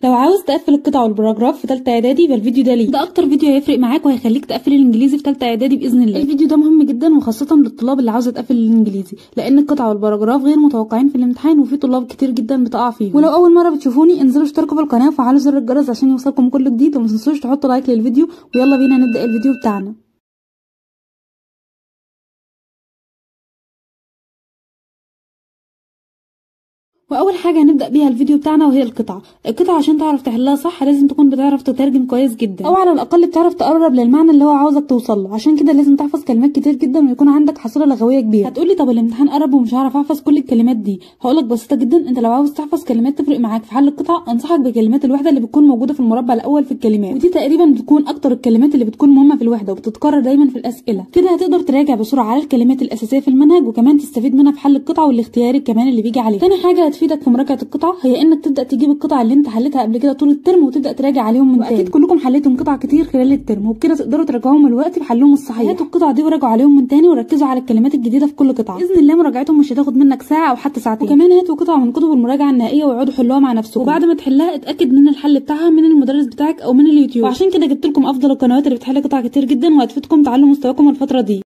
لو عاوز تقفل القطع وال paragraph في ثالثة اعدادي يبقى الفيديو ده ليك. ده اكتر فيديو هيفرق معاك وهيخليك تقفل الانجليزي في ثالثة اعدادي باذن الله. الفيديو ده مهم جدا وخاصة للطلاب اللي عاوزه تقفل الانجليزي، لان القطع وال paragraph غير متوقعين في الامتحان وفي طلاب كتير جدا بتقع فيهم. ولو اول مرة بتشوفوني انزلوا اشتركوا في القناة وفعلوا زر الجرس عشان يوصلكم كل جديد، وما تنسوش تحطوا like للفيديو. ويلا بينا نبدا الفيديو بتاعنا. واول حاجة هنبدا بيها الفيديو بتاعنا وهي القطعة. القطعة عشان تعرف تحلها صح لازم تكون بتعرف تترجم كويس جدا، او على الاقل بتعرف تقرب للمعنى اللي هو عاوزك توصل له. عشان كده لازم تحفظ كلمات كتير جدا ويكون عندك حصيله لغوية كبيرة. هتقولي طب الامتحان قرب ومش هعرف احفظ كل الكلمات دي. هقولك بسيطة جدا، انت لو عاوز تحفظ كلمات تفرق معاك في حل القطعة انصحك بكلمات الوحدة اللي بتكون موجودة في المربع الاول في الكلمات، ودي تقريبا بتكون اكتر الكلمات اللي بتكون مهمة في الوحدة وبتتكرر دايما في الاسئلة. كده هتقدر تراجع بسرعة على الكلمات الاساسية في المنهج، وكمان تستفيد منها في حل القطعة والاختياري كمان اللي بيجي عليه. تاني حاجة هتفيدك في مراجعه القطعة هي انك تبدا تجيب القطع اللي انت حلتها قبل كده طول الترم وتبدا تراجع عليهم من تاني. اكيد كلكم حليتم قطع كتير خلال الترم، وبكده تقدروا تراجعوهم الوقت بحلهم الصحيح. هاتوا القطع دي وراجعوا عليهم من تاني وركزوا على الكلمات الجديدة في كل قطعه. باذن الله مراجعتهم مش هتاخد منك ساعة او حتى ساعتين. وكمان هاتوا قطعه من كتب المراجعة النهائية واقعدوا حلوها مع نفسكم، وبعد ما تحلها اتاكد من الحل بتاعها من المدرس بتاعك او من اليوتيوب. وعشان كده جبت لكم افضل القنوات اللي بتحل قطع كتير جدا وهتفيدكم تعلوا مستواكم الفترة دي.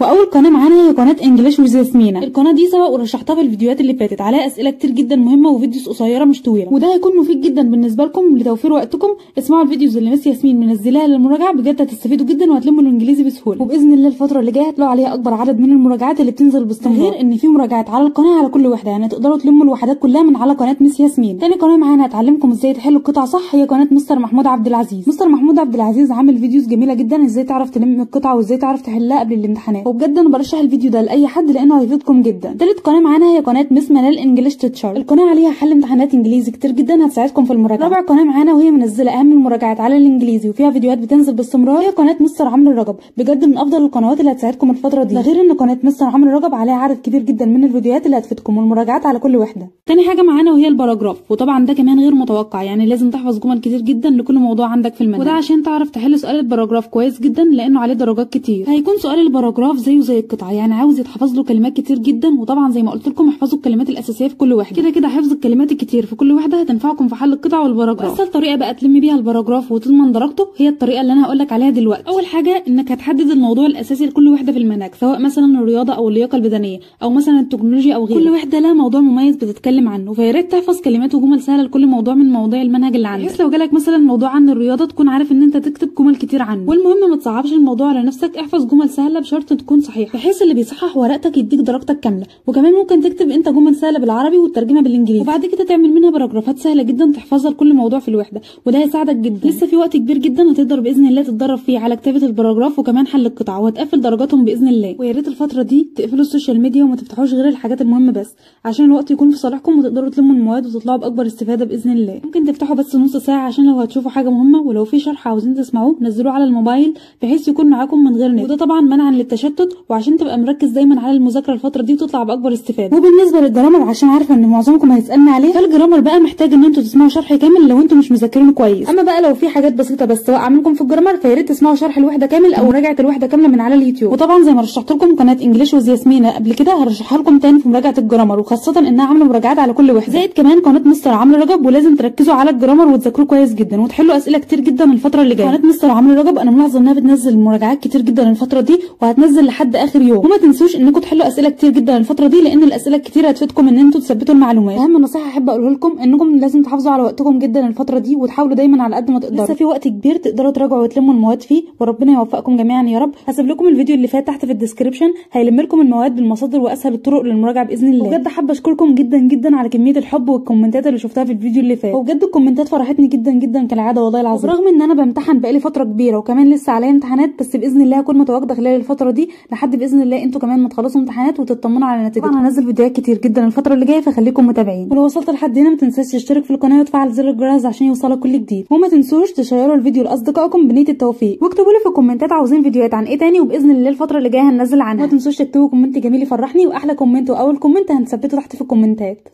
واول قناة معانا هي قناة English with ياسمينة. القناة دي سبق ورشحتها في الفيديوهات اللي فاتت، عليها اسئلة كتير جدا مهمة و videos قصيرة مش طويلة، وده هيكون مفيد جدا بالنسبة لكم لتوفير وقتكم. اسمعوا ال videos اللي Miss ياسمين منزلاها للمراجعة، بجد هتستفيدوا جدا وهتلموا الانجليزي بسهولة. وباذن الله الفترة اللي جاية هتلاقوا عليها اكبر عدد من المراجعات اللي بتنزل باستمرار، غير ان في مراجعات على القناة على كل وحده، يعني تقدروا تلموا الوحدات كلها من على قناة Miss ياسمين. تاني قناة معانا هتعلمكم ازاي تحلوا القطع صح هي قناة مستر محمود عبد العزيز. مستر محمود عبد العزيز عامل videos جميلة جدا ازاي تعرف تلم القطعة وازاي تعرف تحلها قبل الامتحانات، وبجد انا برشح الفيديو ده لاي حد لانه هيفيدكم جدا. تالت قناة معانا هي قناة Miss منال English Teacher. القناة عليها حل امتحانات انجليزي كتير جدا هتساعدكم في المراجعة. رابع قناة معانا وهي منزله اهم المراجعات على الانجليزي وفيها فيديوهات بتنزل باستمرار هي قناة مستر عمرو رجب. بجد من افضل القنوات اللي هتساعدكم الفترة دي، ده غير ان قناة مستر عمرو رجب عليها عدد كبير جدا من الفيديوهات اللي هتفيدكم والمراجعات على كل وحده. تاني حاجة معانا وهي ال paragraph، وطبعا ده كمان غير متوقع، يعني لازم تحفظ جمل كتير جدا لكل موضوع عندك في المنهج، وده عشان تعرف تحل سؤال ال paragraph كويس جدا لانه عليه درجات كتير. هيكون سؤال ال paragraph زيه زي القطعة، يعني عاوز يتحفظ له كلمات كتير جدا، وطبعا زي ما قلت لكم احفظوا الكلمات الاساسية في كل وحده. كده كده حفظ الكلمات الكتير في كل وحده هتنفعكم في حل القطع وال paragraph. اسهل طريقه بقى تلم بيها ال paragraph وتضمن درجته هي الطريقة اللي انا هقول لك عليها دلوقتي. اول حاجة انك هتحدد الموضوع الاساسي لكل وحده في المنهج، سواء مثلا الرياضة او اللياقة البدنية او مثلا التكنولوجيا او غيره. كل وحده لها موضوع مميز بتتكلم عنه، فيا ريت تحفظ كلمات وجمل سهلة لكل موضوع من مواضيع المنهج اللي عندك، بحيث لو جالك مثلا موضوع عن الرياضة تكون عارف ان انت تكتب جمل كتير عنه. والمهم ما تصعبش الموضوع على نفسك، احفظ جمل سهلة بشرط تكون صحيحه بحيث اللي بيصحح ورقتك يديك درجتك كاملة. وكمان ممكن تكتب انت جمل سهلة بالعربي وتترجمها بالانجليزي، وبعد كده تعمل منها paragraphات سهلة جدا تحفظها لكل موضوع في الوحدة، وده هيساعدك جدا. لسه في وقت كبير جدا هتقدر باذن الله تتدرب فيه على كتابه ال paragraph وكمان حل القطع، وهتقفل درجاتهم باذن الله. ويا ريت الفترة دي تقفلوا ال social media وما تفتحوش غير الحاجات المهمة بس، عشان الوقت يكون في صالحكم وتقدروا تلموا المواد وتطلعوا باكبر استفاده باذن الله. ممكن تفتحوا بس نص ساعة عشان لو هتشوفوا حاجة مهمة، ولو في شرح عاوزين تسمعوه نزلوه على الموبايل بحيث يكون معاكم من غير نت، وده طبعا منعا للتشتت وعشان تبقى مركز دايما على المذاكرة الفترة دي وتطلع باكبر استفاده. وبالنسبة لل grammar عشان عارفه ان معظمكم هيسالني عليه، فال grammar بقى محتاج ان انتوا تسمعوا شرح كامل لو انتوا مش مذاكرينه كويس. اما بقى لو في حاجات بسيطة بس واقعه منكم في ال grammar فيا ريت تسمعوا شرح الوحدة كامل او مراجعه الوحدة كاملة من على اليوتيوب. وطبعا زي ما رشحت لكم قناة English with ياسمينة قبل كده هرشحها لكم تاني في مراجعه ال grammar، وخاصة انها عامله مراجعات على كل وحده، زائد كمان قناة مستر عمرو رجب، ولازم تركزوا على ال grammar وتذاكروه كويس جدا وتحلوا اسئلة كتير جدا الفترة اللي جاية. قناة مستر عمرو رجب انا ملاحظة انها بتنزل مراجعات كتير جدا الفترة دي، وهتنزل لحد اخر يوم، وما تنسوش انكم تحلوا اسئلة كتير جدا الفترة دي لان الاسئلة الكتير هتفيدكم ان انتوا تثبتوا المعلومات. اهم نصيحة احب اقولها لكم انكم لازم تحافظوا على وقتكم جدا الفترة دي، وتحاولوا دايما على قد ما تقدروا، لسه في وقت كبير تقدروا تراجعوا وتلموا المواد فيه، وربنا يوفقكم جميعا يا رب. هسيب لكم الفيديو اللي فات تحت في ال description هيلم لكم المواد بالمصادر واسهل الطرق للمراجعة باذن الله. وبجد حابة اشكركم جدا جدا على كمية الحب والكومنتات اللي شفتها في الفيديو اللي فات، وبجد الكومنتات فرحتني جدا جدا كالعادة والله العظيم. رغم ان انا بمتحن بقالي فترة كبيرة وكمان لسه عليا امتحانات، بس باذن الله هكون متواجدة خلال الفترة دي لحد باذن الله انتوا كمان ما تخلصوا امتحانات وتطمنوا على نتيجتكم. طبعا هنزل فيديوهات كتير جدا الفترة اللي جاية فخليكم متابعين. ولو وصلت لحد هنا ما تنساش تشترك في القناة وتفعل زر الجرس عشان يوصلك كل جديد، وما تنسوش تشيروا الفيديو لاصدقائكم بنيه التوفيق، واكتبوا لي في الكومنتات عاوزين فيديوهات عن ايه تاني، وباذن الله الفترة اللي جاية هننزل عنها. ما تنسوش تكتبوا comment جميل يفرحني، واحلى comment واول comment هنثبته تحت في الكومنتات.